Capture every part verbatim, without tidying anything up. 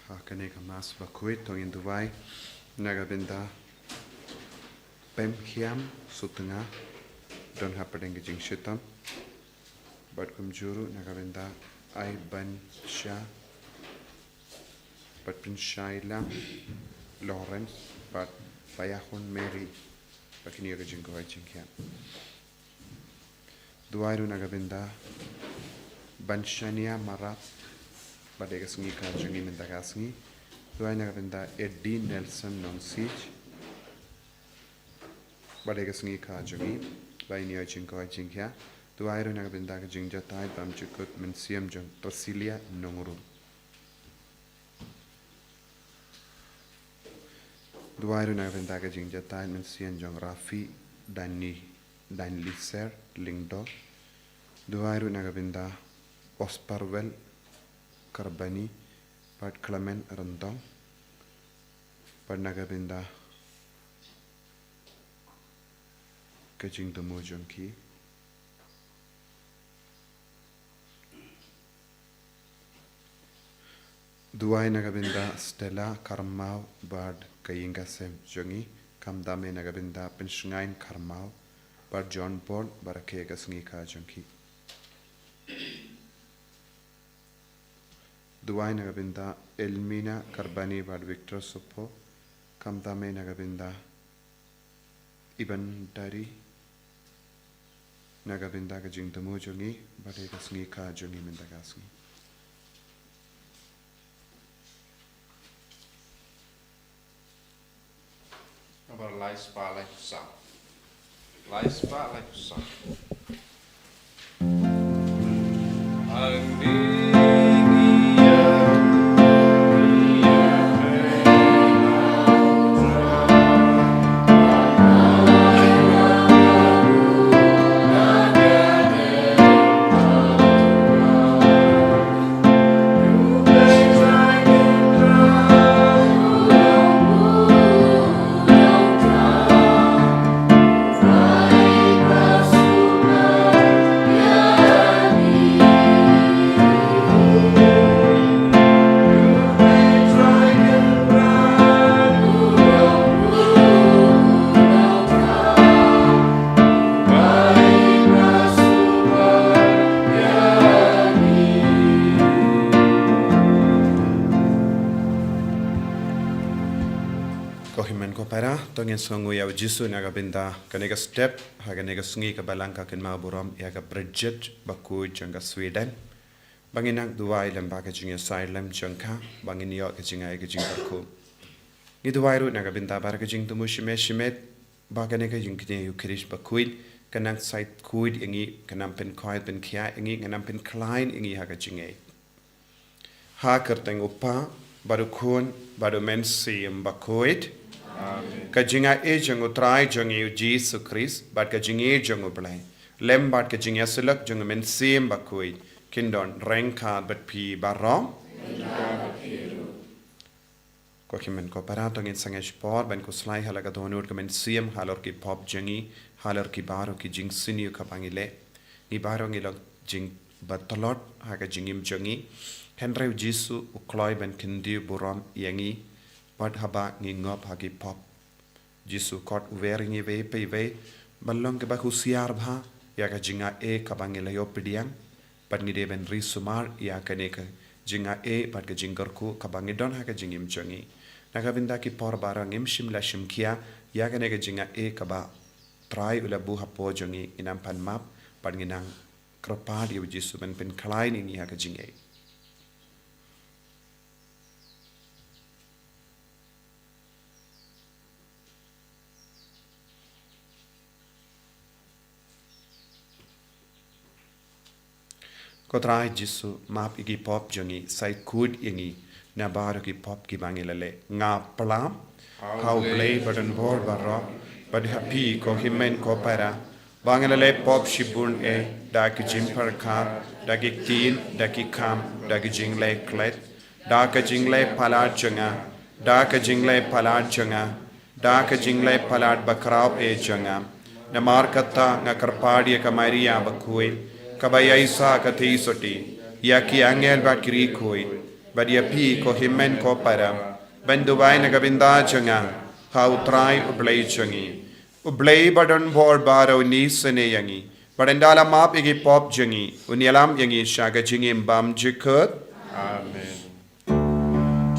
Ah, kane ka Mass bakhuid to ngin duwai na ka bynta pem hiam sutnga don hapdeng ka jingshitom. Bad kumjuh ruh na ka bynta Ai Ban Sha, bad Pynshai Lang Lawrence, bad Payahun Mary, bad kine ka jingkoit jingkhiah. Duwai ruh na ka bynta Ban Shania Marap, bad ïa ka sngi ka jong i mynta ka sngi. Duwai na ka bynta Eddie Nelson Nongsij, bad ïa ka sngi ka jong i, bad ïa ka jingkoit jingkhiah. Duwai ruh na ka bynta ka jingjahthait bymjukut mynsiem jong Trasilia Nongrum. Duwai ruh na ka bynta ka jingjahthait mynsiem jong Rafi Dani Danliser Lyngdoh. Duwai ruh na ka bynta Osparwell Karbani, bad Clement Ryndong, bad na ka bynta ka jingthmu jong ki. Duwai na ka bynta Stella Karmaw bad ka ïing ka sem jong i, khamtam eh na ka bynta Pynshngaiñ Karmaw bad John Paul, bad rakhe ka sngi ka jong ki. Duwai na ka bynta Elmina Karbani bad Victor Sopo, khamtam eh na ka bynta Iban Dari, na ka bynta ka jingthmu jong i, bad ïa ka sngi ka jong i mynta ka sngi. Nambar lai spah lai phew saw. Lai spah lai phew saw. Ko hynmen ko para, to ngin sngewnguh ïa u Jisu na ka bynta kane ka step ha kane ka sngi ka Balang ka kynmaw burom ïa ka Bridget bakhuid jong ka Sweden. Ba ngin nang duwai lem bad ka jingïasaid lem jong ka, ba ngin ïoh ka jingai ka jingkyrkhu. Ngi duwai ruh na ka bynta baroh ka jingthmu shimet shimet, ba kane ka jingkñia ïa u Khrist bakhuid kan nang said khuid ïa ngi, kan nang pynkhuid pynkhiah ïa ngi, kan nang pynkhlaiñ ïa ngi ha ka jingngeit. Ha ka kyrteng u Kpa bad u Khun bad u Mynsiem Bakhuid. Amen. Ka jingai jong u Trai jong ngi u Jisu Khrist bad ka jingïeit jong u Blei lem bad ka jingïasyllok jong u Mynsiem Bakhuid kin don ryngkat bad phi baroh. Ko hynmen ko para, to ngin sangeh shipor ban khuslai ha la ka dohnud ka mynsiem halor ki pop jong ngi, halor ki baroh ki jingsniew kaba ngi leh. Ngi baroh ngi long jingbatlot ha ka jingim jong ngi. Hynrei u Jisu u kloi ban kyntiew burom ïa ngi bad haba ngi ngop ha ki pop. Jisu kot u wer ïa ngi iwei pa iwei ban long kiba husiar bha ïa ka jingai kaba ngi la ïoh pdiang. Bad ngi dei ban ri sumar ïa kane ka jingai bad ka jingkyrkhu kaba ngi don ha ka jingim jong ngi. Na ka bynta ki por baroh ngim shym la shim khia ïa kane ka jingai kaba Trai u la buh hapoh jong ngi, ngin nang pan map bad ngin nang kyrpad ïa u Jisu ban pynkhlaiñ ïa ngi ha ka jingngeit. Ko Trai Jisu, map ïa ki pop jong ngi, said khuid ïa ngi na baroh ki pop kiba ngi la leh. Nga pynlap ha u Blei badonbor baroh bad ha phi ko hynmen ko para, ba ngi la leh pop shibun eh, da ki jingpyrkhat, da ki ktien, da ki kam, da ki jingleh klet, da ka jingleh palat jong nga, da ka jingleh palat jong nga, da ka jingleh palat bakhraw eh jong nga. Namar kata nga kyrpad ïa ka Maria bakhuid, kaba ïaisah ka theisotti, ïa ki angel bad ki riewkhuid, Bad ïa phi ko hynmen ko para, ban duwai na ka bynta jong nga ha U Trai U Blei jong ngi. U Blei ba don bor baroh un isynei ïa ngi. Bad ynda la map ïa ki pop jong ngi, un ïalam ïa ngi sha ka jingim bymjukut. Amen.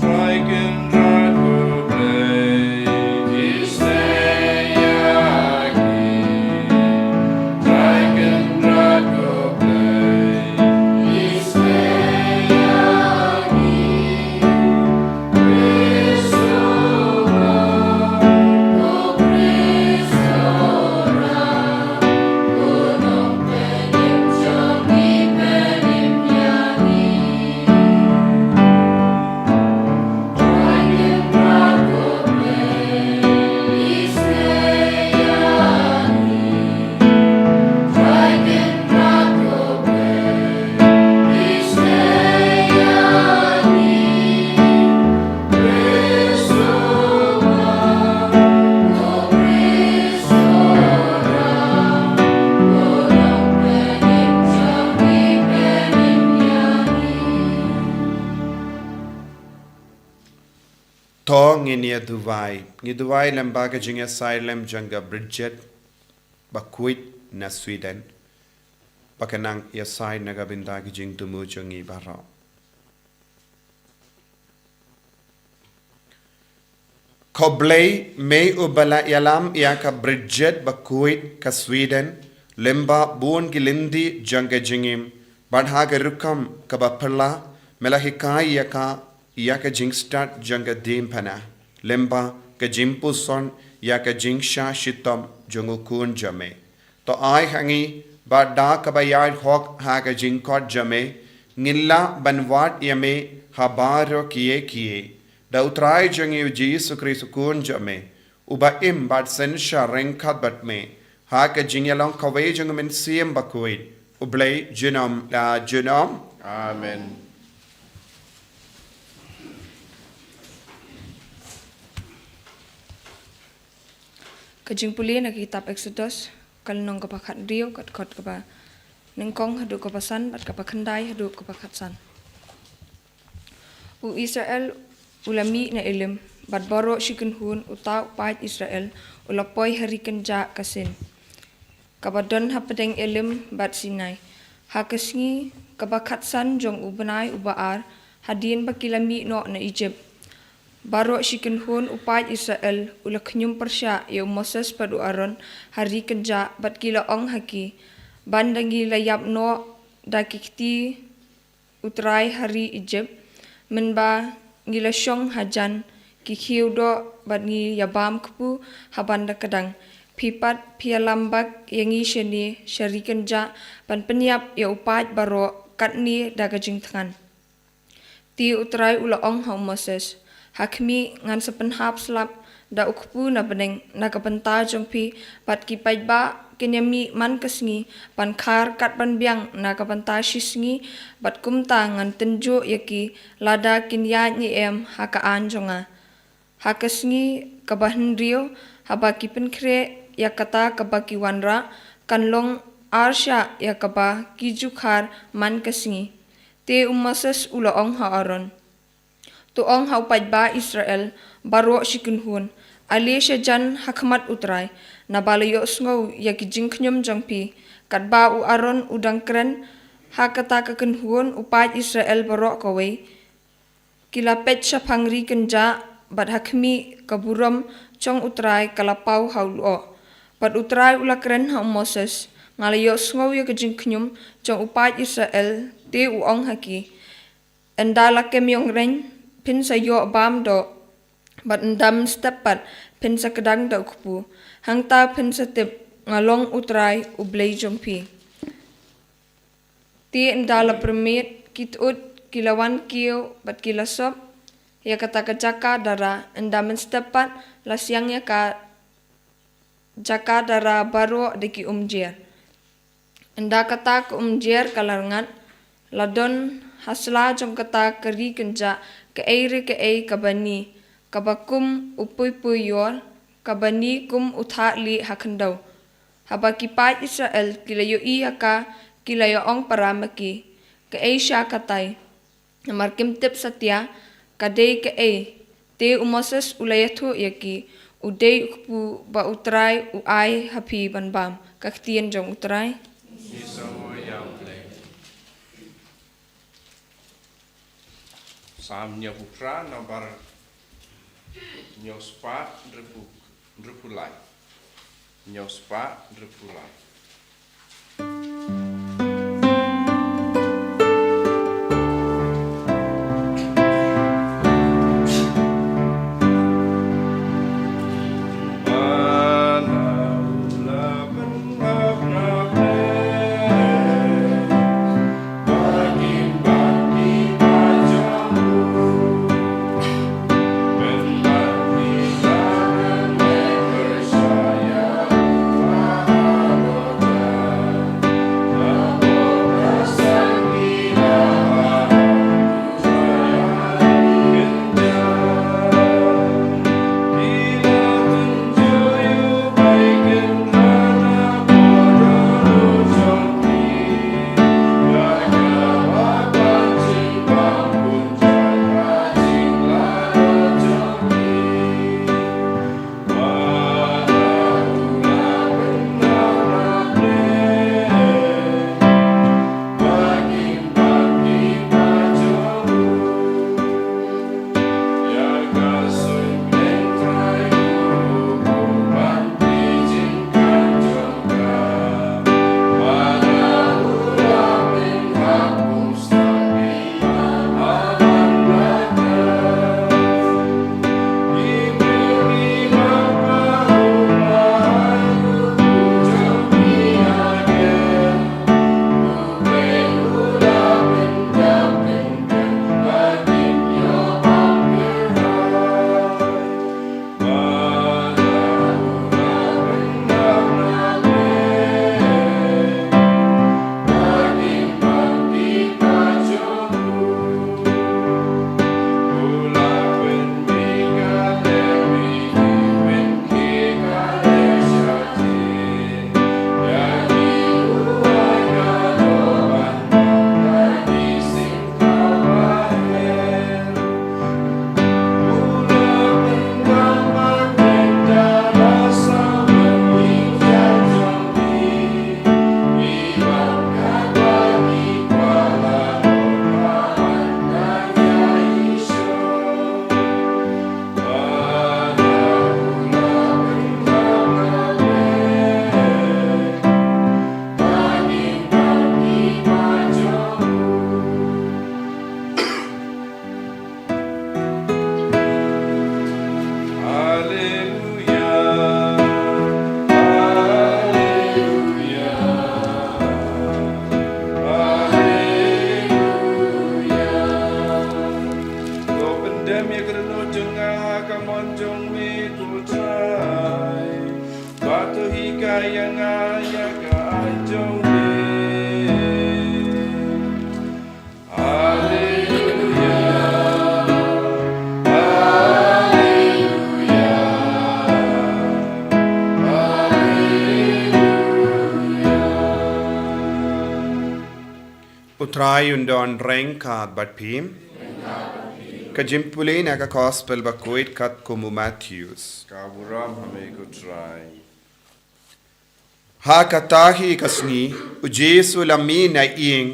Trai Kynrad U Blei, isynei ïa ngi. Trai Kynrad U Blei, isynei ïa ngi. To ngin ïa duwai. Ngi duwai lyngba ka jingïasaid lem jong ka Bridget Bakhuid na Sweden, ba kan nang ïasaid na ka bynta ka jingthmu jong ngi baroh. Ko Blei, me uba la ïalam ïa ka Bridget Bakhuid ka Sweden lyngba bun ki lynti jong ka jingim, bad ha ka rukom kaba phylla, me la hikai ïa ka ïa ka jingstad jong ka diengphna lyngba ka jingpuson ïa ka jingshah shitom jong U Khun jong me. To ai ha ngi ba da kaba ïaid hok ha ka jingkhot jong me, ngin lah ban wad ïa me ha baroh kiei kiei. Da U Trai jong ngi U Jisu Khrist U Khun jong me, uba im bad synshar ryngkat bad me, ha ka jingïalong kawei jong U Mynsiem Bakhuid, U Blei junom la junom. Amen. Ka jingpule na ka kitab Eksodos, ka lynnong kaba khathynriew, ka dkhot kaba nyngkong haduh kaba san, bad kaba khyndai haduh kaba khatsan. U Israel u la mih na Elim, bad baroh shi kynhun uta u paid Israel u la poi ha ri kynjah ka Sin, kaba don hapdeng Elim bad Sinai, ha ka sngi kaba khatsan jong u bnai uba ar, hadien ba ki la mih noh na Ijipt. Baroh shi kynhun u paid Israel u la khñium pyrshah ïa u Moses bad u Aaron ha ri kynjah, bad ki la ong ha ki, ban da ngi la ïap noh da ki kti U Trai ha ri Ijipt, mynba ngi la shong hajan ki khiew doh bad ngi ïa bam kpu ha ban da kdang. Phi pat phi ïalam bak ïa ngi shane sha ri kynjah ban pynïap ïa u paid baroh katne da ka jingthngan. Te U Trai u la ong ha u Moses, ha khmih, ngan sa pynhap slap da u kpu na bneng na ka bynta jong phi, bad ki paidbah kin ïa mih man ka sngi ban khar kat ban biang na ka bynta shi sngi, bad kumta ngan tynjuh ïa ki lada kin ïaid ne em ha ka aiñ jong nga. Ha ka sngi kaba hynriew, haba ki pynkhreh ïa kata kaba ki wanrah, kan long arshah ïa kaba ki ju khar man ka sngi. Te u Moses u la ong ha Aaron, to ong ha u paidbah Israel baroh shi kynhun, ale shajan ha khmat U Trai, naba la ïohsngew ïa ki jingkhñium jong phi. Katba u Aaron u dang kren ha kata ka kynhun, u paid Israel baroh kawei ki la peit shaphang ri kynjah, bad ha khmih, ka burom jong U Trai ka la paw ha u lyoh. Bad U Trai u la kren ha u Moses, nga la ïohsngew ïa ka jingkhñium jong u paid Israel. Te u ong ha ki, ynda la kem ïong reiñ phin sa ïoh bam doh, bad ynda mynstep pat phin sa kdang da u kpu. Hangta phin sa tip nga long U Trai U Blei jong phi. Te ynda la pyrmit, ki tut ki la wan kiew bad ki la sop ïa kata ka jaka dara, ynda mynstep pat la siang ïa ka jaka dara baroh da ki umjer. Ynda kata ka umjer ka la rngat, la don ha sla jong kata ka ri kynjah kaei re kaei kaba ni, kaba kum u puipui ïor, kaba ni kum u thah lieh ha khyndew. Haba ki paid Israel ki la ïohi ïa ka, ki la ïa ong para ma ki, kaei sha katai? Namar kim tip satia ka dei kaei. Te u Moses u la ïathuh ïa ki, u dei u kpu ba U Trai u ai ha phi ban bam. Ka ktien jong U Trai. Ngi sngew ïa U Blei. Salm hynñiewphew phra, nabar hynñiewspah hynriewphew, hynriewphew lai. Hynñiewspah hynriewphew lai. Haleluya. Haleluya. Haleluya. To pyndem ïa ka dohnud jong nga ha ka mon jong me, ko Trai. Bad to hikai ïa nga ïa ka aiñ jong me. Haleluya. Haleluya. Haleluya. U Trai un don ryngkat bad phi. Ka jingpule na ka Gospel ba khuid katkum u Mathaios. Ka burom ha me ko Trai. Ha kata hi ka sngi, u Jisu u la mih na ïing,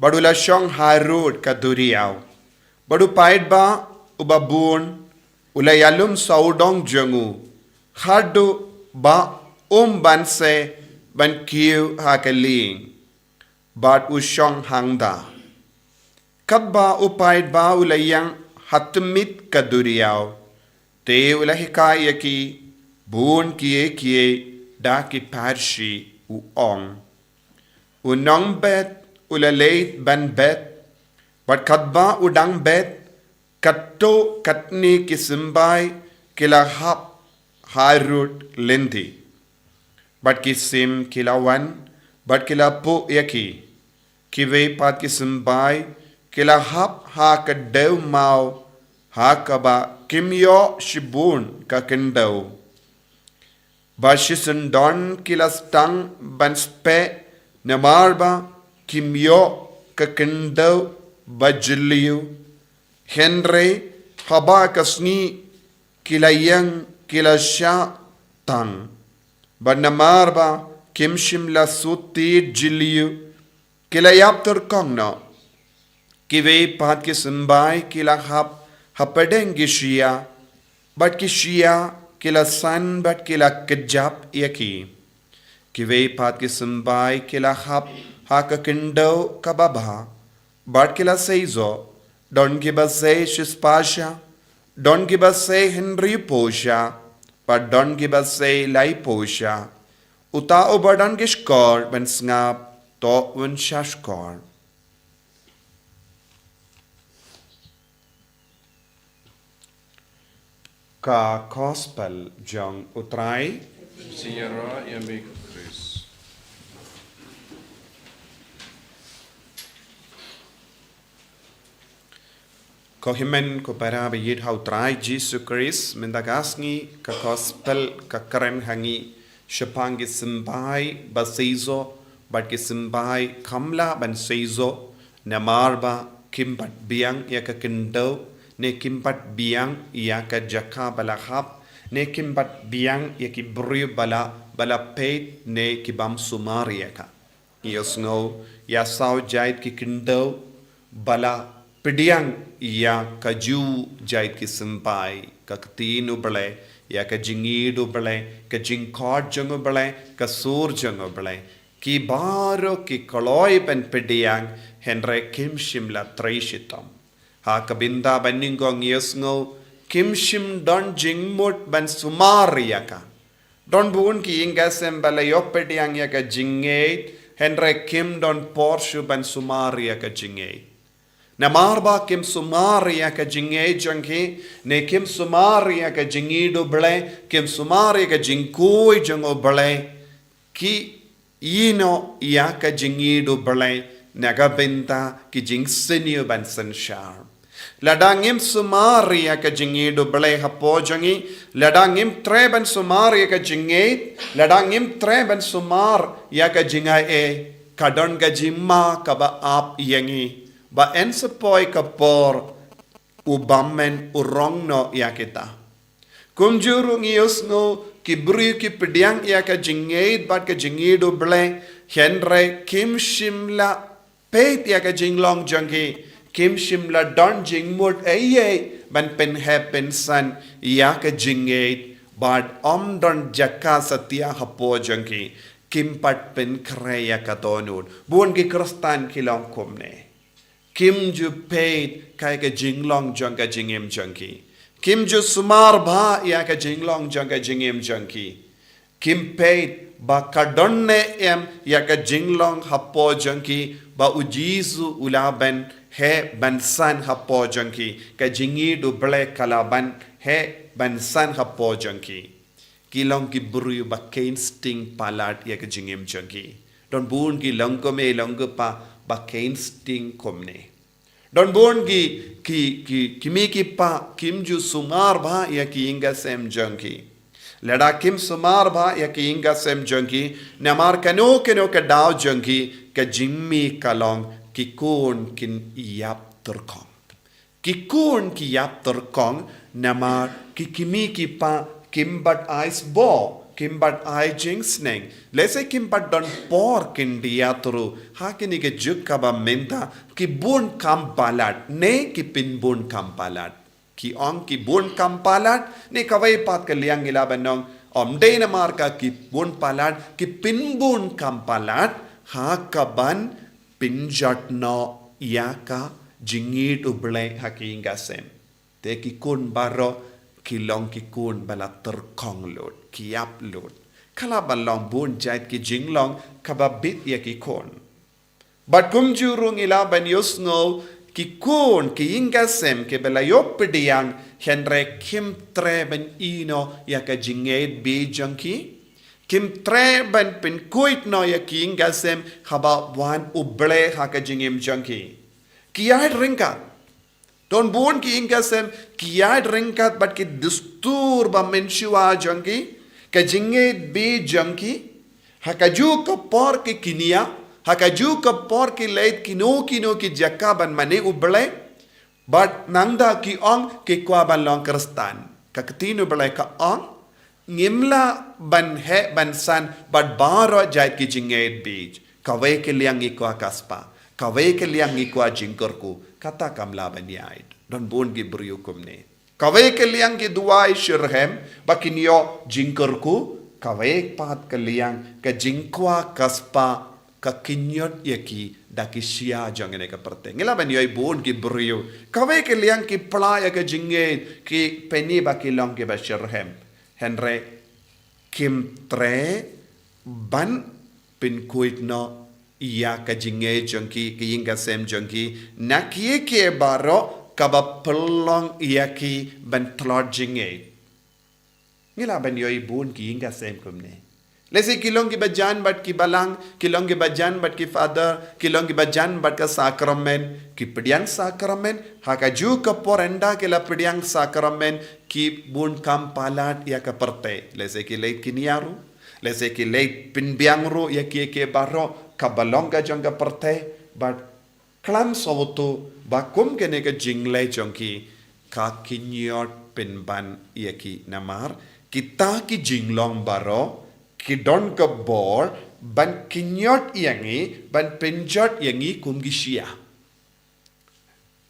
bad u la shong harud ka duriaw. Bad u paidbah uba bun u la ïalum sawdong jong u, haduh ba um banse ban kiew ha ka lieng. Bad u shong hangta. Katba u paidbah u la ïeng ha tymmen ka duriaw, te u la hikai ïa ki bun kiei kiei da ki pharshi, u ong: U nongbet u la leit ban bet, bad katba u dang bet, katto katne ki symbai ki la hap harud lynti. Bad ki sim ki la wan, bad ki la phuh ïa ki. Kiwei pat ki symbai ki la hap ha ka dew maw, ha kaba kim ïoh shibun ka khyndew. Bad shisyndon ki la sdang ban speh, namar ba kim ïoh ka khyndew ba jylliew, hynrei haba ka sngi ki la ïeng ki la shah tang. Bad namar ba kim shym la shu tied jylliew, ki la ïap tyrkhong noh. Kiwei pat ki symbai ki la hap hapdeng ki shia, bad ki shia ki la san bad ki la kjap ïa ki. Kiwei pat ki symbai ki la hap ha ka khyndew kaba bha, bad ki la sei shuh, don kiba sei shispah sha, don kiba sei hynriewphew sha, bad don kiba sei laiphew sha. Uta uba don ki shkor ban sngap, to un sngap shkor. Ka Gospel jong U Trai. Sngewbha ïa me ko Khrist. Ko hynmen ko para ba ïeit ha U Trai Jisu Khrist, mynta ka sngi ka Gospel ka kren ha ngi shaphang ki symbai ba sei shuh bad ki symbai kam lah ban sei shuh, namar ba kim pat biang ïa ka khyndew, ne kim pat biang ïa ka jaka ba la hap, ne kim pat biang ïa ki briew ba la, ba la peit ne ki bym sumar ïa ka. Ïohsngew ïa saw jait ki khyndew ba la pdiang ïa kajuh jait ki symbai, ka ktien U Blei, ïa ka jingïeit U Blei, ka jingkhot jong U Blei, ka sur jong U Blei. Ki baroh ki kloi ban pdiang, hynrei kim shym la trei shitom. Ha ka bynta ba nyngkong ïohsngew, kim shym don jingmut ban sumar ïa ka. Don bun ki ïing ka sem ba la ïoh pdiang ïa ka jingngeit, hynrei kim don por shuh ban sumar ïa ka jingngeit. Namar ba kim sumar ïa ka jingngeit jong ki, ne kim sumar ïa ka jingïeit U Blei, kim sumar ïa ka jingkhuid jong U Blei, ki ïehnoh ïa ka jingïeit U Blei, na ka bynta ki jingsniew ban synshar. Lada ngim sumar ïa ka jingïeit U Blei hapoh jong ngi, lada ngim treh ban sumar ïa ka jingngeit, lada ngim treh ban sumar ïa ka jingai ei, ka don ka jingma kaba ap ïa ngi, ba yn sa poi ka por, u bym men u rong noh ïa kita. Kumjuh ruh ngi ïohsngew ki briew ki pdiang ïa ka jingngeit bad ka jingïeit U Blei, hynrei kim shym la peit ïa ka jinglong jong ki, kim shym la don jingmut ei ei ban pynheh pynsan ïa ka jingngeit, bad ym don jaka satia hapoh jong ki, kim pat pynkhreh ïa ka dohnud. Bun ki Khristan ki long kumne. Kim ju peit ïa ka jinglong jong ka jingim jong ki. Kim ju sumar bha ïa ka jinglong jong ka jingim jong ki. Kim peit ba ka don ne em ïa ka jinglong hapoh jong ki, ba U Jisu u lah ban heh ban san hapoh jong ki. Ka jingïeit U Blei ka lah ban heh ban san hapoh jong ki. Ki long ki briew ba khein sting palat ïa ka jingim jong ki. Don bun ki long kmie long kpa ba khein sting kumne. Don bun ki, ki, ki, ki kmie ki kpa kim ju sumar bha ïa ki ïing ka sem jong ki. Lada kim sumar bha ïa ki ïing ka sem jong ki, namar kano kano ka daw jong ki, ka jingmih ka long ki khun kin ïap tyrkhong. Ki khun ki ïap tyrkhong, namar ki kmie ki kpa kim pat ai sboh, kim pat ai jingsneng. Lehse kim pat don por kin ïathuh, ha kine ki juk kaba mynta, ki bun kam palat, ne ki pynbun kam palat. Ki ong ki bun kam palat, ne kawei pat ka liang ngi lah ban ong, ym dei namar ka ki bun palat, ki pynbun kam palat, ha kaban pynjot noh ïa ka jingïeit U Blei ha ki ïing ka sem. Te ki khun baroh ki long ki khun ba la tyrkhong lut, ki ïap lut. Ka lah ban long bun jait ki jinglong kaba bit ïa ki khun. Bad kumjuh ruh ngi lah ban ïohsngew ki khun ki ïing ka sem kiba la ïoh pdiang hynrei kim treh ban ïehnoh ïa ka jingngeit beit jong ki. Kim treh ban pynkhuid noh ïa ki ïing ka sem haba wan U Blei ha ka jingim jong ki. Ki ïaid ryngkat. Don bun ki ïing ka sem, ki ïaid ryngkat bad ki dustur ba mynshuwa jong ki, ka jingngeit beit jong ki, ha kajuh ka por ki kynnoh, Ha kajuh ka por ki leit kino kino ki jaka ban mane U Blei, bad nangta ki ong ki kwah ban long Khristan. Ka ktien U Blei ka ong, ngim lah ban heh ban san bad baroh jait ki jingngeit beit. Kawei ka liang ngi kwah ka spah, kawei ka liang ngi kwah jingkyrkhu, kata kam lah ban ïaid. Don bun ki briew kumne. Kawei ka liang ki duwai shitrhem ba kin ïoh jingkyrkhu, kawei pat ka liang ka jingkwah ka spah, ka kynjot ïa ki da ki shyiap jong kane ka pyrthei. Ngi lah ban ïohi bun ki briew, kawei ka liang ki pla ïa ka jingngeit, ki pyni ba ki long kiba shitrhem. Hynrei kim treh ban pynkhuid noh ïa ka jingngeit jong ki, ka ïing ka sem jong ki na kiei kiei baroh kaba pynlong ïa ki ban tlot jingngeit. Ngi lah ban ïohi bun ki ïing ka sem kumne. Lehse ki long kiba jan bad ki balang, ki long kiba jan bad ki father, ki long kiba jan bad ka sakramen, ki pdiang sakramen, ha kajuh ka por ynda ki la pdiang sakramen, ki bun kam palat ïa ka pyrthei. Lehse ki leit kynja ruh, lehse ki leit pynbiang ruh ïa kiei kiei baroh kaba long ka jong ka pyrthei, bad khlem sngewthuh ba kum kane ka jingleh jong ki ka kynjot pynban ïa ki namar kita ki jinglong baroh ki don ka bor ban kynjot ïa ngi, ban pynjot ïa ngi kum ki shyiap.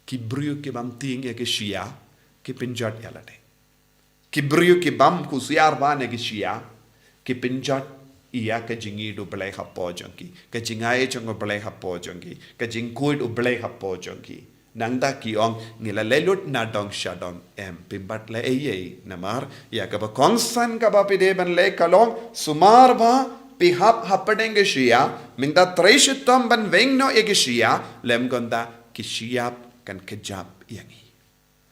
Ki briew ki bym tieng ïa ki shyiap, ki pynjot ïa lade. Ki briew ki bym kusiar ban ïa ki shyiap, ki pynjot ïa ka jingïeit U Blei hapoh jong ki, ka jingai jong U Blei hapoh jong ki, ka jingkhuid U Blei hapoh jong ki. Nangta ki ong ngi la leh lut na dong sha dong, em, phim pat leh ei ei namar ïa kaba kongsan kaba phi dei ban leh ka long sumar ba phi hap hapdeng ki shyiap, mynta trei shitom ban weng noh ïa ki shyiap, lymda ki shyiap kan kjap ïa ngi.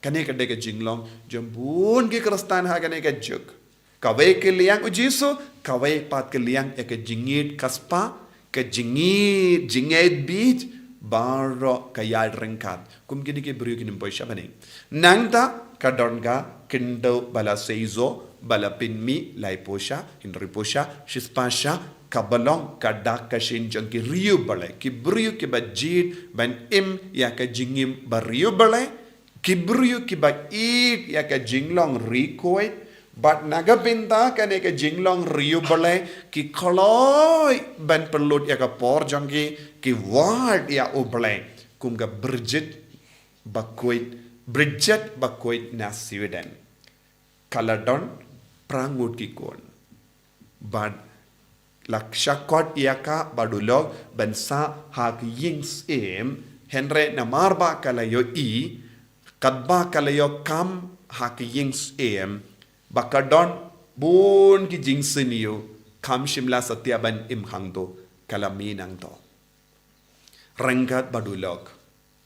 Kane ka dei ka jinglong jong bun ki Khristan ha kane ka juk. Kawei ka liang U Jisu, kawei pat ka liang ïa ka jingïeit ka spah, ka jingïeit, jingngeit beit, baroh ka ïaid ryngkat. Kum kine ki briew kin ym poi sha bneng. Nangta ka don ka khyndew ba la seisoh, ba la pynmih laiphew sha, hynriewphew sha, shispah sha, kaba long ka dak ka shin jong ki riewblei, ki briew kiba jied ban im ïa ka jingim ba riewblei, ki briew kiba ïeit ïa ka jinglong ri khuid, bad na ka bynta kane ka jinglong riewblei, ki kloi ban pynlut ïa ka por jong ki, ki wad ïa U Blei. Kum ka Bridget bakhuid, Bridget bakhuid na Sweden. Ka la don phra ngut ki khun. Bad la shah khot ïa ka bad u lok ban sah ha ka ïing syiem, hynrei namar ba ka la ïohi, katba ka la ïoh kam ha ka ïing syiem, ba ka don bun ki jingsniew, kam shym la satia ban im hangto, ka la mih nangto. Ryngkat bad u lok,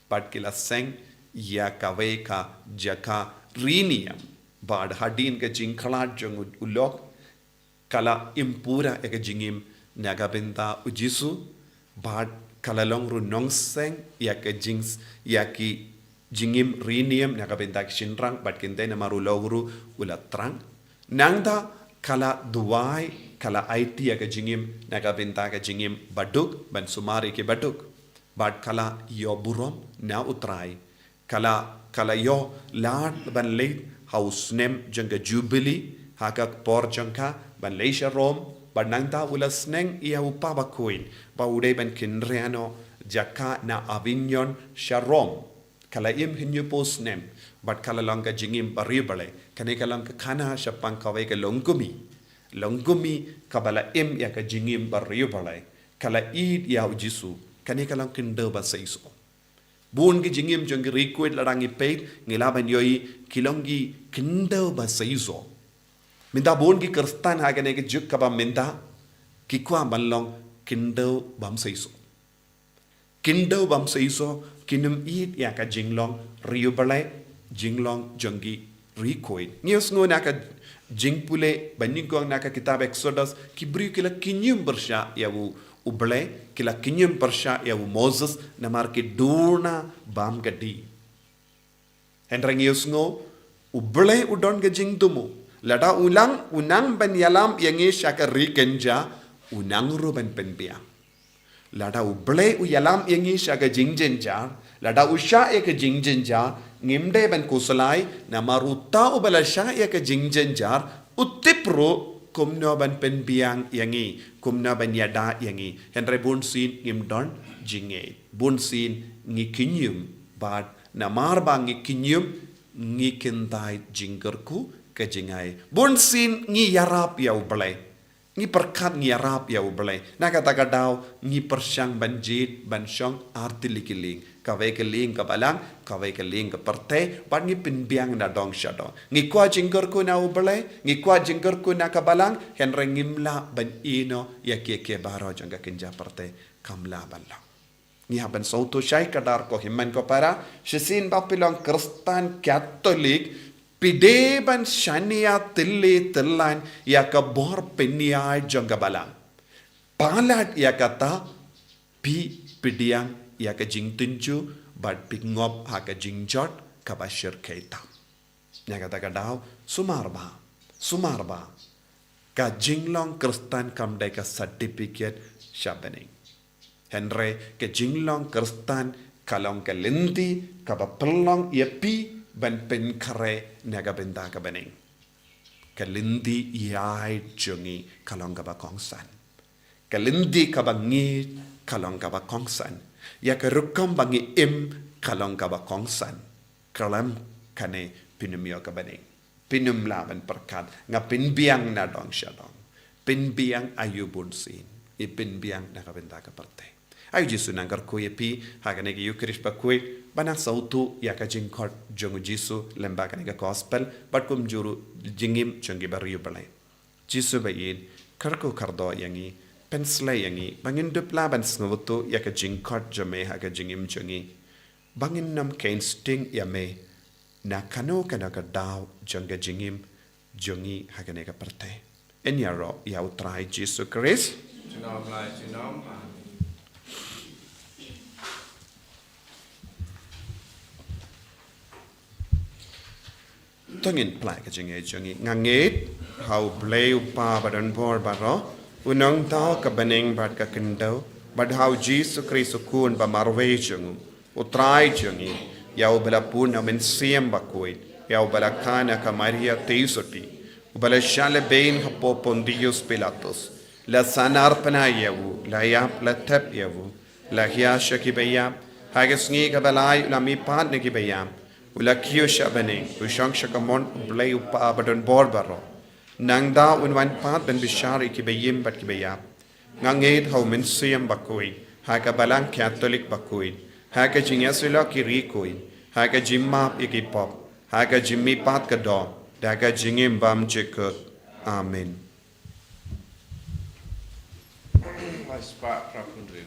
bad ki la seng ïa kawei ka jaka ri niam, bad hadien ka jingkhlad jong u lok, ka la im pura ïa ka jingim na ka bynta U Jisu, bad ka la long ruh nongseng ïa ka jing, ïa ki jingim ri niam na ka bynta ki shynrang bad kynthei namar u lok ruh u la thrang. Nangta ka la duwai, ka la aiti ïa ka jingim na ka bynta ka jingim baduk, ban sumar ïa ki baduk. Bad ka la ïoh burom na U Trai. Ka la, ka la ïoh lad ban leit ha u snem jong ka Jubili, ha ka por jong ka ban leit sha Rom, bad nangta u la sneng ïa u kpa bakhuid ba u dei ban kynriah noh jaka na Avignon sha Rom. Ka la im hynñiewphew snem, bad ka la long ka jingim ba riewblei. Kane ka long ka khana shaphang kawei ka longkmie. Longkmie kaba la im ïa ka jingim ba riewblei. Ka la ïeit ïa U Jisu. Kane ka long khyndew ba seisoh. Bun ki jingim jong ki ri khuid lada ngi peit, ngi lah ban ïohi ki long ki khyndew ba seisoh. Mynta bun ki Khristan ha kane ka juk kaba mynta, ki kwah ban long khyndew bym seisoh. Khyndew bym seisoh, kin ym ïeit ïa ka jinglong riewblei, jinglong jong ki ri khuid. Ngi ïohsngew na ka jingpule banyngkong na ka kitab Exodus, ki briew ki la kynjum pyrshah ïa u, U Blei, ki la kynjum pyrshah ïa u Moses, namar ki duna bam ka dih. Hynrei ngi ïohsngew, U Blei u don ka jingthmu. Lada u nang, u nang ban ïalam ïa ngi sha ka ri kynja, u nang ruh ban pynbiang. Lada U Blei u ïalam ïa ngi sha ka jingjynjar, lada u shah ïa ka jingjynjar, ngim dei ban khuslai, namar uta uba la shah ïa ka jingjynjar, u tip ruh kumno ban pynbiang ïa ngi, kumno ban ïada ïa ngi. Hynrei bunsien ngim don jingngeit. Bunsien ngi kynjum, bad namar ba ngi kynjum, ngi kyntait jingkyrkhu ka jingai. Bunsien ngi ïarap ïa U Blei. Ngi pyrkhat ngi ïarap ïa U Blei. Na kata ka daw ngi pyrshang ban jied ban shong artylli ki lieng. Kawei ka lieng ka balang, kawei ka lieng ka pyrthei, bad ngi pynbiang na dong sha dong. Ngi kwah jingkyrkhu na U Blei, ngi kwah jingkyrkhu na ka balang, hynrei ngim lah ban ïehnoh ïa kiei kiei baroh jong ka kynja pyrthei. Kam lah ban long. Ngi hap ban sngewthuh shai kdar ko hynmen ko para, shisien ba phi long Khristan Katholik, phi dei ban shaniah tylli tyllan ïa ka bor pynïaid jong ka balang. Palat ïa kata, phi pdiang ïa ka jingtynjuh, bad phi ngop ha ka jingjot kaba shyrkhei tam. Na kata ka daw, sumar bha, sumar bha. Ka jinglong Khristan kam dei ka certificate sha bneng. Hynrei ka jinglong Khristan ka long ka lynti kaba pynlong ïa phi ban pynkhreh na ka bynta ka bneng. Ka lynti ïaid jong ngi ka long kaba kongsan. Ka lynti kaba ngeit ka long kaba kongsan. Ïa ka rukom ba ngi im ka long kaba kongsan. Khlem kane phin ym ïoh ka bneng. Phin ym lah ban pyrkhat, nga pynbiang na dong sha dong. Pynbiang aïu bunsien? Ngi pynbiang na ka bynta ka pyrthei. Ai U Jisu nang kyrkhu ïa phi ha kane ka Eucharist bakhuid, ba nang sngewthuh ïa ka jingkhot jong U Jisu lyngba kane ka Gospel, bad kumjuh ruh jingim jong ki briew U Blei. Jisu ba ïeit, kyrkhu kyrdoh ïa ngi, pynshlei ïa ngi, ba ngin dup lah ban sngewthuh ïa ka jingkhot jong me ha ka jingim jong ngi. Ba ngin ym kheiñ sting ïa me na kano kano ka daw jong ka jingim jong ngi ha kane ka pyrthei. Yn ïaroh ïa U Trai Jisu Khrist. Junom la junom. Amen. To ngin pynlait ka jingngeit jong ngi. Nga ngeit ha U Blei U Kpa badonbor baroh, U nongthaw ka bneng bad ka khyndew, bad ha U Jisu Khrist U Khun ba marwei jong U, U Trai jong ngi, ïa uba la pun na U Mynsiem Bakhuid, ïa uba la kha na ka Maria Theisotti, uba la shah lehbeiñ hapoh Pontius Pilatus, la sahnarphna ïa U, la ïap, la thep ïa U, la hiar sha ki baïap, ha ka sngi kaba lai U la mihpat na ki baïap, U la kiew sha bneng, U shong sha kamon U Blei U Kpa badonbor baroh. Nangta Un wan pat ban bishar ïa ki baïm bad ki baïap. Nga ngeit ha U Mynsiem Bakhuid, ha ka Balang Katholik bakhuid, ha ka jingïasyllok ki riewkhuid, ha ka jingmap ïa ki pop, ha ka jingmihpat ka doh, da ka jingim bymjukut. Amen. Lai spah phra phew hynriew.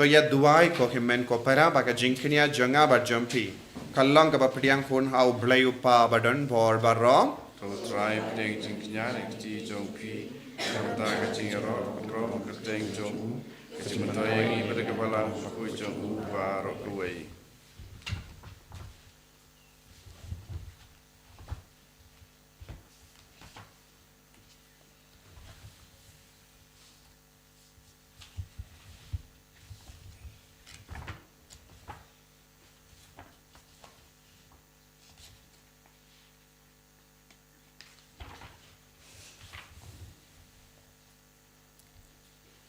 Ïa duwai ko hynmen ko para ba ka jingkñia jong nga bad jong phi ka long kaba pdiang hun ha U Blei U Kpa badonbor baroh. To U Trai pdiang jingkñia na ka kti jong phi, na ka bynta ka jingïaroh kaba khraw kyrteng jong u, ka jingmyntoi ïa ngi bad ka balang bakhuid jong u baroh kawei.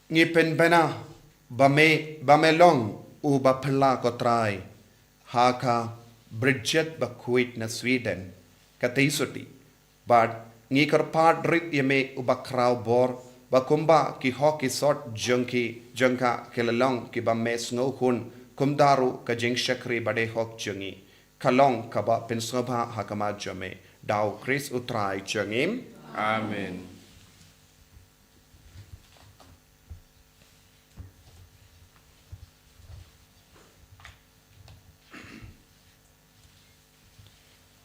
Ngi pynbna ba me, ba me long u ba phylla ko Trai, ha ka Bridget bakhuid na Sweden, ka tei suti. Bad ngi kyrpad rit ïa me u ba khraw bor, ba kumba ki hok ki sot jong ki, jong ka ki la long kiba me sngew hun, kumta ruh ka jingshakri ba dei hok jong ngi ka long kaba pynsngewbha ha khmat jong me. Da U Khrist U Trai jong ngi. Amen.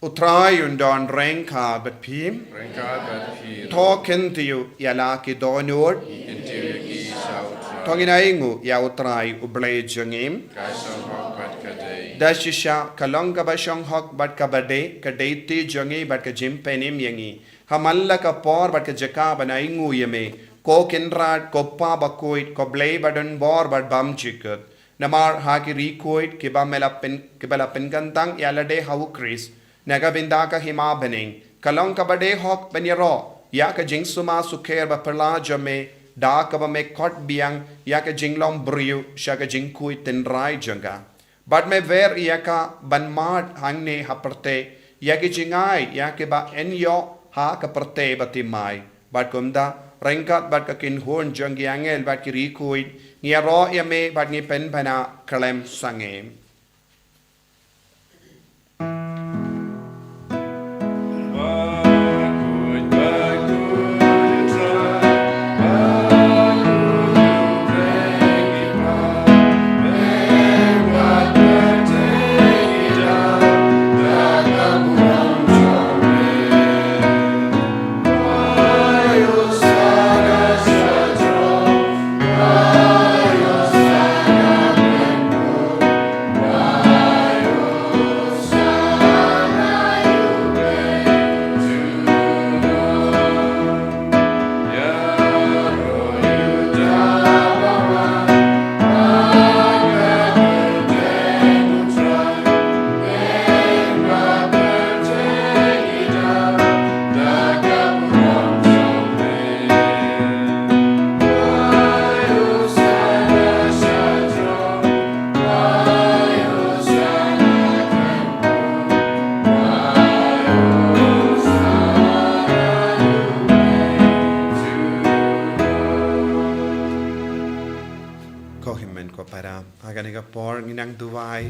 U Trai un don ryngkat bad phi. Ryngkat bad phi. To kyntiew ïa la ki dohnud. Ngi kyntiew ïa ki sha U Trai. To ngin ainguh ïa U Trai U Blei jong ngi. Ka shong hok bad ka dei. Da shisha ka long kaba shong hok bad kaba dei, ka dei kti jong ngi bad ka jingpynim ïa ngi. Ha man la ka por bad ka jaka ban ainguh ïa me, ko Kynrad, ko Kpa bakhuid, ko Blei badonbor bad bymjukut. Namar ha ki riewkhuid kiba me la pyn, kiba la pynkyntang ïa lade ha U Khrist, na ka bynta ka hima bneng, ka long kaba dei hok ban ïaroh ïa ka jingsumar sukher ba phylla jong me, da kaba me khot biang ïa ka jinglong briew sha ka jingkhuid tynrai jong ka. Bad me wer ïa ka ban mad hangne ha pyrthei, ïa ki jingai, ïa kiba yn ïoh ha ka pyrthei ba thymmai. Bad kumta, ryngkat bad ka kynhun jong ki angel bad ki riewkhuid, ngi ïaroh ïa me bad ngi pynbna khlem sangeh. Ko hynmen ko para, ha kane ka por ngin nang duwai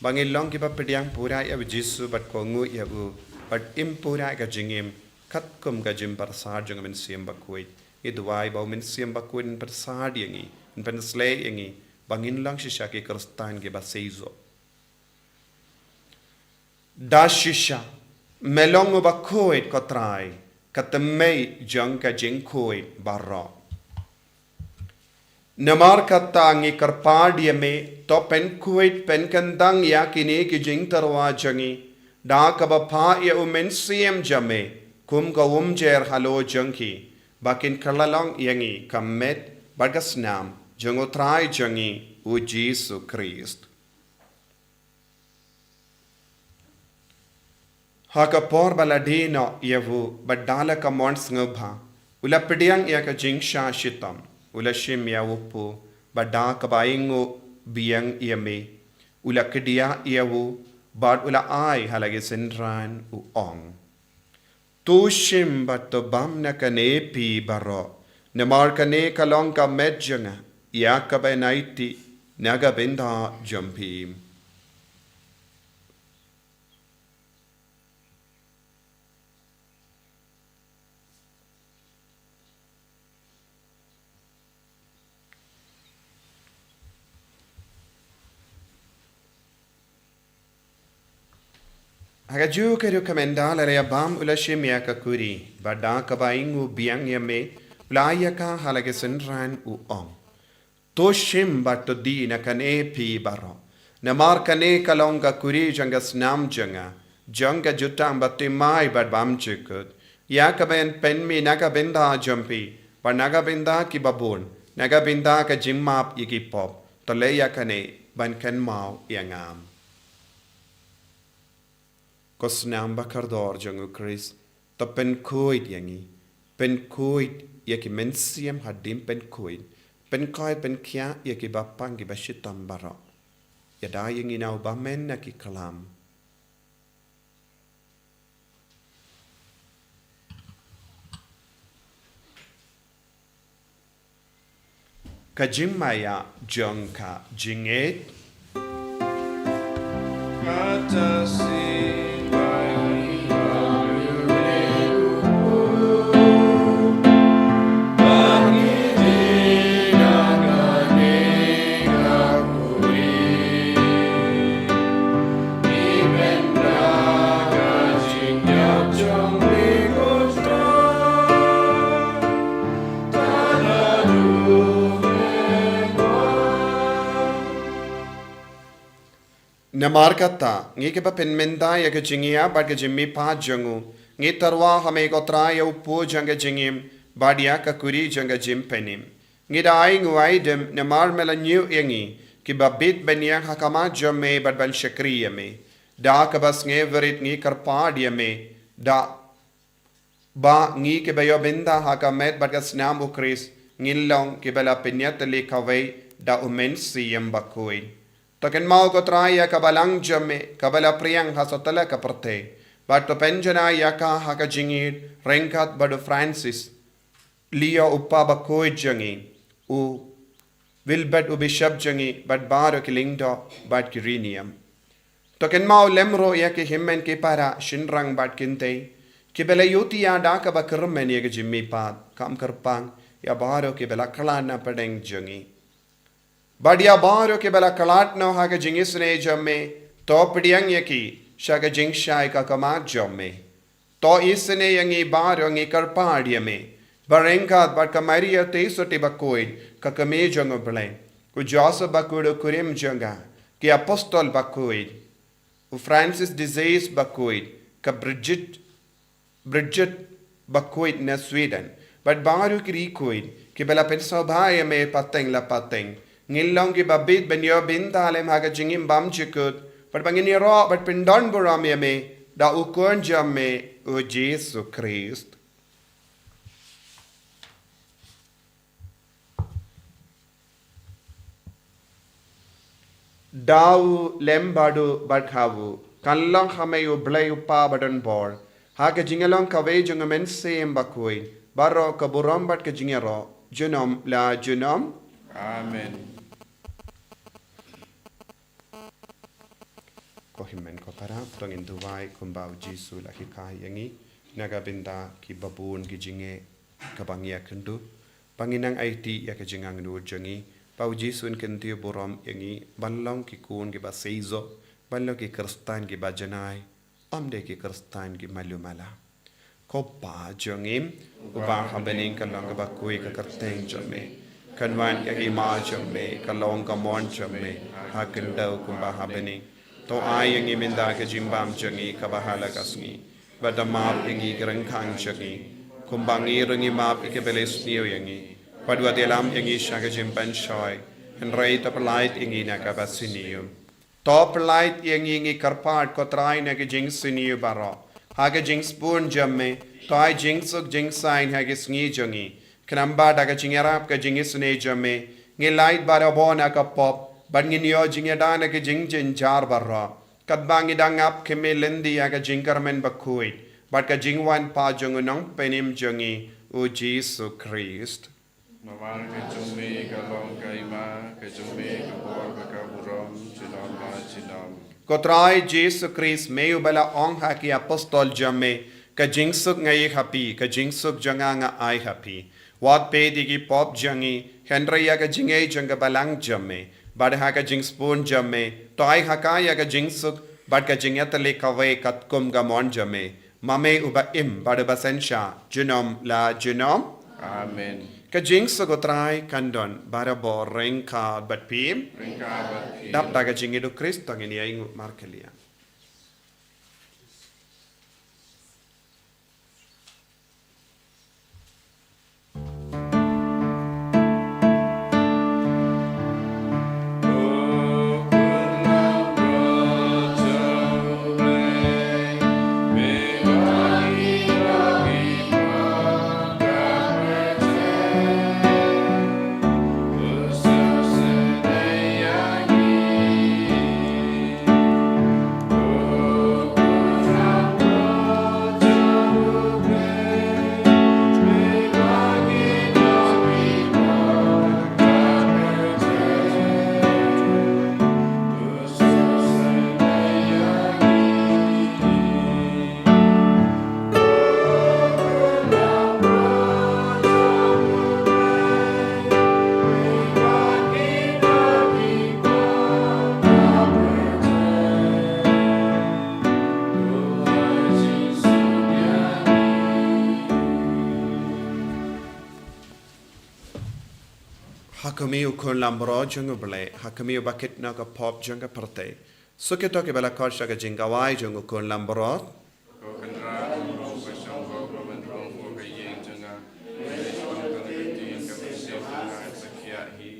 ba ngin long kiba pdiang pura ïa U Jisu bad kohnguh ïa u, bad im pura ïa ka jingim katkum ka jingpyrsad jong U Mynsiem Bakhuid. Ngi duwai ba U Mynsiem Bakhuid un pyrsad ïa ngi, un pynshlei ïa ngi, ba ngin long shisha ki Khristan kiba seisoh. Da shisha me long u bakhuid ko Trai, ka thymmei jong ka jingkhuid baroh. Namar kata ngi kyrpad ïa me, to pynkhuid pynkyntang ïa kine ki jingtyrwa jong ngi, da kaba phah ïa U Mynsiem jong me kum ka umjer halor jong ki, ba kin kylla long ïa ngi ka met bad ka snam jong U Trai jong ngi U Jisu Khrist. Ha ka por ba la die noh ïa u, bad da la ka mon sngewbha, u la pdiang ïa ka jingshah shitom, u la shim ïa u kpu, bad da kaba ainguh biang ïa me, u la kdiah ïa u, bad u la ai ha la ki synran, u ong: To shim bad to bam na kane phi baroh, namar kane ka long ka met jong nga, ïa kaba yn aiti na ka bynta jong phi. Ha kajuh ka rukom, ynda la ïa bam u la shim ïa ka kuri, bad da kaba ïngu biang ïa me, u la ïa ka ha la ki synran u ong: To shim bad to die na kane phi baroh. Namar kane ka long ka kuri jong ka snam jong nga, jong ka jutang ba thymmai bad bymjukut, ïa kaba yn pynmih na ka bynta jong phi, bad na ka bynta kiba bun, na ka bynta ka jingmap ïa ki pop. To leh ïa kane ban kynmaw ïa nga. Ko snam ba kordor jong u Khrist, to pynkhuid ïa ngi, pynkhuid ïa ki mynsiem hadien pynkhuid, pynkhuid pynkhiah ïa kiba pang kiba shitom baroh. Ïada ïa ngi na u bymman na ki klam. Ka jingmaïa jong ka jingngeit. Namar kata, ngi kiba pynmynta ïa ka jingïap bad ka jingmihpat jong u, ngi tyrwa ha me ko Trai ïa u pud jong ka jingim, bad ïa ka kuri jong ka jingpynim. Ngi da ai nguaidem namar me la ñiew ïa ngi, kiba bit ban ïeng ha khmat jong me bad ban shakri ïa me. Da kaba sngewrit ngi kyrpad ïa me, da ba ngi kiba ïoh bynta ha ka met bad ka snam u Khrist, ngin long kiba la pynïatylli kawei da u Mynsiem Bakhuid. To kynmaw ko Trai ïa ka Balang jong me, kaba la pdiang ha satlak ka pyrthei. Bad to pynjanai ïa ka ha ka jingïeit, ryngkat bad u Francis Leo u Pa Bakhuid jong ngi, u Wilbert u Bishop jong ngi, bad baroh ki lyngdoh, bad ki riewniam. To kynmaw lem ruh ïa ki hynmen ki para, shynrang bad kynthei, kiba la ïohthiah da kaba kyrmen ïa ka jingmihpat, kam kyrpang, ïa baroh kiba la khlad na pdeng jong ngi. Bad ïa baroh kiba la khlad noh ha ka jingisynei jong me, to pdiang ïa ki, sha ka jingshai ka khmat jong me. To isynei ïa ngi baroh ngi kyrpad ïa me. Ba ryngkat bad ka Maria Theisotti Bakhuid, ka kmie jong u Blei, u Joseph Bakhuid u kurim jong ka, ki apostol bakhuid, u Francis de Sales Bakhuid, ka Bridget, Bridget Bakhuid na Sweden, bad baroh ki riewkhuid, kiba la pynsngewbha ïa me pateng la pateng. Ngin long kiba bit ban ïoh bynta lem ha ka jingim bymjukut, bad ba ngin ïaroh bad pyndonburom ïa me, da u Khun jong me, u Jisu Khrist. Da u lem bad u bad ha u, kan long ha me u Blei u Pa badonbor, ha ka jingïalong kawei jong u Mynsiem Bakhuid, baroh ka burom bad ka jingïaroh, junom la junom. Amen. Ko hynmen ko para, to ngin duwai kumba u Jisu u la hikai ïa ngi, na ka bynta kiba bun ki jingeh, kaba ngi ïakynduh, ba ngin nang aiti ïa ka jingangnud jong ngi, ba u Jisu un kyntiew burom ïa ngi, ban long ki khun kiba seisoh, ban long ki Khristan kiba janai, ym dei ki Khristan ki malu mala. Ko Pa jong ngi, uba ha bneng, kan long kaba khuid ka kyrteng jong me. Kan wan ka hima jong me, kan long ka mon jong me, ha khyndew kumba ha bneng. To ai ïa ngi mynta ka jingbam jong ngi kaba ha la ka sngi. Bad to map ïa ngi ki ryngkang jong ngi, kumba ngi ruh ngi map ïa kiba la sniew ïa ngi. Bad wat ïalam ïa ngi sha ka jingpynshoi, hynrei to pyllait ïa ngi na kaba sniew. To pyllait ïa ngi, ngi kyrpad ko Trai, na ki jingsniew baroh. Ha ka jingsbun jong me, to ai jingsuk jingsaiñ ha ki sngi jong ngi. Khnang ba da ka jingïarap ka jingisynei jong me, ngin lait barabor na ka pop, bad ngin ïoh jingïada na ki jingjynjar baroh. Katba ngi dang ap khmih lynti ïa ka jingkyrmen bakhuid, bad ka jingwan pat jong u Nongpynim jong ngi, u Jisu Khrist. Namar ka jong me ka long ka hima, ka jong me ka bor bad ka burom, junom la junom. Ko Trai Jisu Khrist, me uba la ong ha ki apostol jong me, ka jingsuk nga ai ha phi, ka jingsuk jong nga nga ai ha phi. Wat peit ïa ki pop jong ngi, hynrei ïa ka jingngeit jong ka Balang jong me. Bad ha ka jingsbun jong me, to ai ha ka ïa ka jingsuk, Bad ka jingïatylli kawei katkum ka mon jong me, ma me uba im bad uba synshar junom la junom. Amen. Ka jingsuk u Trai kan don barabor ryngkat bad phi. Ryngkat bad phi. Dap da ka jingïeit u Khrist to ngin ïainguh markylliang. Ha khmih u Khun Lambrot jong U Blei, ha khmih u ba kit na ka pop jong ka pyrthei. Suk ïa kito kiba la khot sha ka jingkhawai jong u Khun Lambrot. Ko Kynrad, ym rung pyrshang, ko Kynrad, rung pyrshang ha ka ïing jong nga. Leit shaphang ka kti ka mynsiem jong nga, sa khia hi.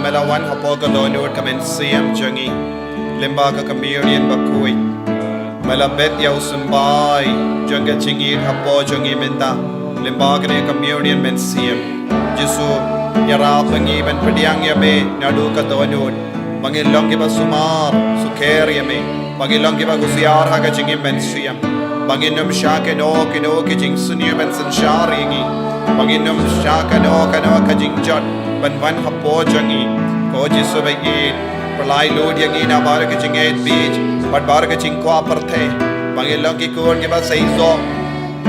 Me la wan hapoh ka dohnud ka mynsiem jong ngi lyngba ka communion bakhuid. Me la bet ïa u symbai jong ka jingïeit hapoh jong ngi mynta lyngba kane ka communion mynsiem. Jisu, ïarap ïa ngi ban pdiang ïa me naduh ka dohnud, ba ngin long kiba sumar sukher ïa me, ba ngin long kiba husiar ha ka jingim mynsiem, ba ngin ym shah kano kano ki jingsniew ban synshar ïa ngi, ba ngin ym shah kano kano ka jingjot ban wan hapoh jong ngi. Ko Jisu baieit, pynlait lut ïa ngi na baroh ka jingïeit beit bad baroh ka jingkwah pyrthei, ba ngin long ki khun kiba seisoh,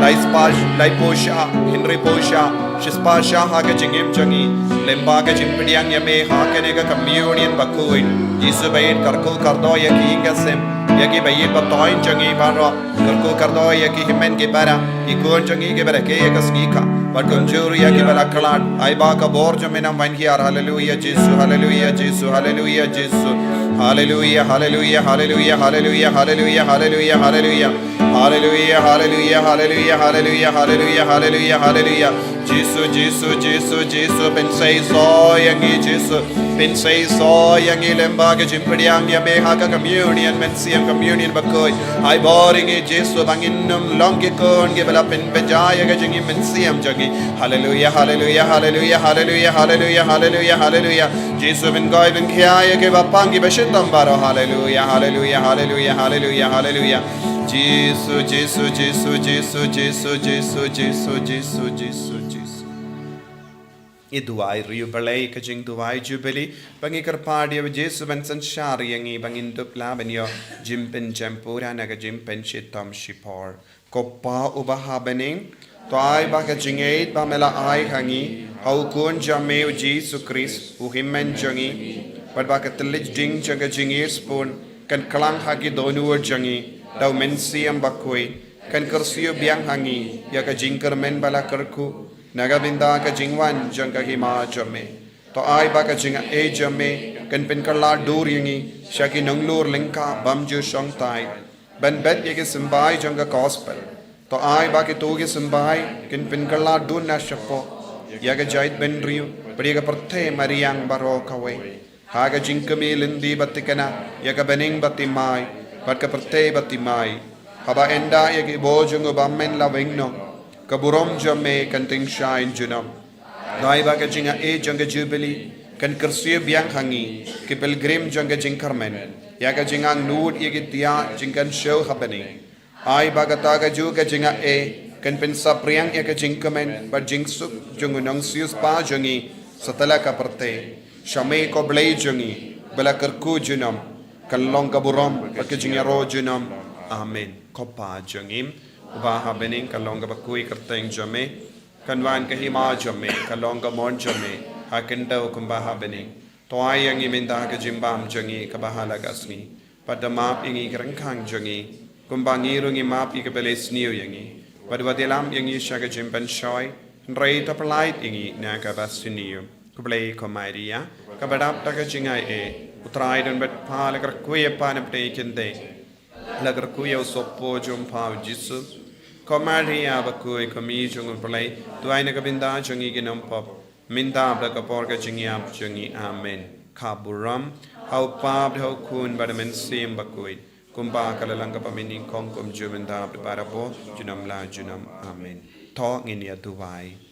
lai spah, laiphew shah, hynriewphew shah, shispah shah ha ka jingim jong ngi lyngba ka jingpdiang ïa me ha kane ka communion bakhuid. Jisu baieit, kyrkhu kyrdoh ïa ki ïing ki sem, ïa kiba ïeit ba thoiñ jong ngi baroh. Kyrkhu kyrdoh ïa ki hynmen ki para, ki khun jong ngi kiba rakhe ïa ka sngi kha, bad kumjuh ïa kiba la khlad. Ai ba ka bor jong me un wan hiar. Haleluia Jisu, haleluia Jisu, haleluia Jisu. Haleluia, haleluia, haleluia, haleluia, haleluia, haleluia, haleluia. Haleluia, haleluia, haleluia, haleluia, haleluia, haleluia, haleluia. Jisu, Jisu, Jisu, Jisu, pynseisoh ïa ngi Jisu. Pynseisoh ïa ngi lyngba ka jingpdiang ïa me ha ka communion mynsiem, communion bakhuid. Ai bor ïa ngi Jisu ba ngin ym long ki khun kiba la pynbeit ïa ka jingim mynsiem jong ngi. Haleluia, haleluia, haleluia, haleluia, haleluia, haleluia, haleluia. Jisu, pynkhuid pynkhia ïa kiba pang kiba shitom baroh. Haleluia, haleluia, haleluia, haleluia, haleluia. Jisu, Jisu, Jisu, Jisu, Jisu, Jisu, Jisu, Jisu, Jisu. Ngi duwai riewblei ka jingduwai Jubili, ba ngi kyrpad ïa u Jisu ban synshar ïa ngi, ba ngin dup lah ban ïoh jingpynjem pura na ka jingpynshitom shipor. Ko Pa uba ha bneng, to ai ba ka jingïeit ba me la ai ha ngi ha u Khun jong me u Jisu Khrist, u Hynmen jong ngi, bad ba ka thylliej ding jong ka jingïeit sbun kan klang ha ki dohnud jong ngi da u Mynsiem Bakhuid, kan kyrsiew biang ha ngi ïa ka jingkyrmen ba la kyrkhu na ka bynta ka jingwan jong ka Hima jong me. To ai ba ka jingaiei jong me kan pynkylla dur ïa ngi sha ki nonglur lyngkha bymjukut shongthait ban bet ïa ki symbai jong ka gospel. To ai ba kito ki symbai kin pynkylla duna shapoh ïa ka jaitbynriew bad ïa ka pyrthei mariang baroh kawei, ha ka jingkmie lynti ba thikna ïa ka bneng ba thymmai bad ka pyrthei ba thymmai. Haba ynda ïa ki bor jong u bymman la weng noh, ka burom jong me kan tyngshaiñ junom. Dei ba ka jingaiei jong ka Jubili kan kyrsiew biang ha ngi, ki pilgrim jong ka jingkyrmen, ïa ka jingangnud ïa ki thiah jingkynshew ha bneng. Ai ba kata kajuh ka jingaiei kan pynsaphriang ïa ka jingkmen bad jingsuk jong u nongsiewspah jong ngi satlak ka pyrthei. Sha me ko Blei jong ngi ba la kyrkhu junom, kan long ka burom bad ka jingïaroh junom. Amen. Ko Pa jong ngi uba ha bneng, kan long kaba khuid ka kyrteng jong me. Kan wan ka hima jong me, kan long ka mon jong me ha khyndew kumba ha bneng. To ai ïa ngi mynta ka jingbam jong ngi kaba ha la ka sngi. Bad da map ïa ngi ki ryngkang jong ngi, kumba ngi ruh ngi map ïa kiba leh sniew ïa ngi. Bad wat ïalam ïa ngi sha ka jingpynshoi, hynrei to pyllait ïa ngi na kaba sniew. Ko Blei, ko Maria kaba dap da ka jingaiei, U Trai don bad pha. La kyrkhu ïa pha na pdeng ki khyndai, la kyrkhu ïa u sohpop jong pha U Jisu. Ko Maria bakhuid, ko Mei jong U Blei, duwai na ka bynta jong ngi ki nongpop, mynta bad ha ka por ka jingïap jong ngi. Amen. Ka burom ha U Kpa bad ha U Khun bad ha U Mynsiem Bakhuid, kumba ka la long kaba mynnyngkong, kumjuh mynta bad barabor, junom la junom. Amen. To ngin ïa duwai.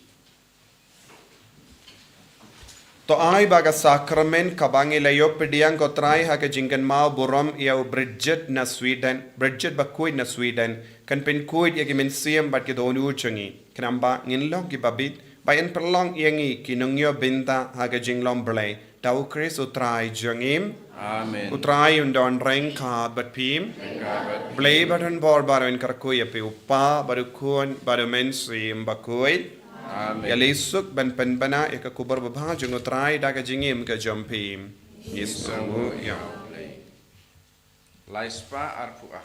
To ai ba ka sakramen kaba ngi la ïoh pdiang, ko Trai, ha ka jingkynmaw burom ïa u Bridget na Sweden, Bridget bakhuid na Sweden, kan pynkhuid ïa ki mynsiem bad ki dohnud jong ngi, khnang ba ngin long kiba bit, ba yn pynlong ïa ngi ki nongïoh bynta ha ka jinglong Blei, da U Khrist U Trai jong ngi. Amen. U Trai un don ryngkat bad phi. Ryngkat bad phi. Blei ba don bor baroh un kyrkhu ïa phi, U Kpa bad U Khun bad U Mynsiem Bakhuid. Amen. Ïa lei suk ban pynbna ïa ka khubor babha jong U Trai da ka jingim ka jong phi. Ngi sngewnguh ïa U Blei. Lai spah arphew ar.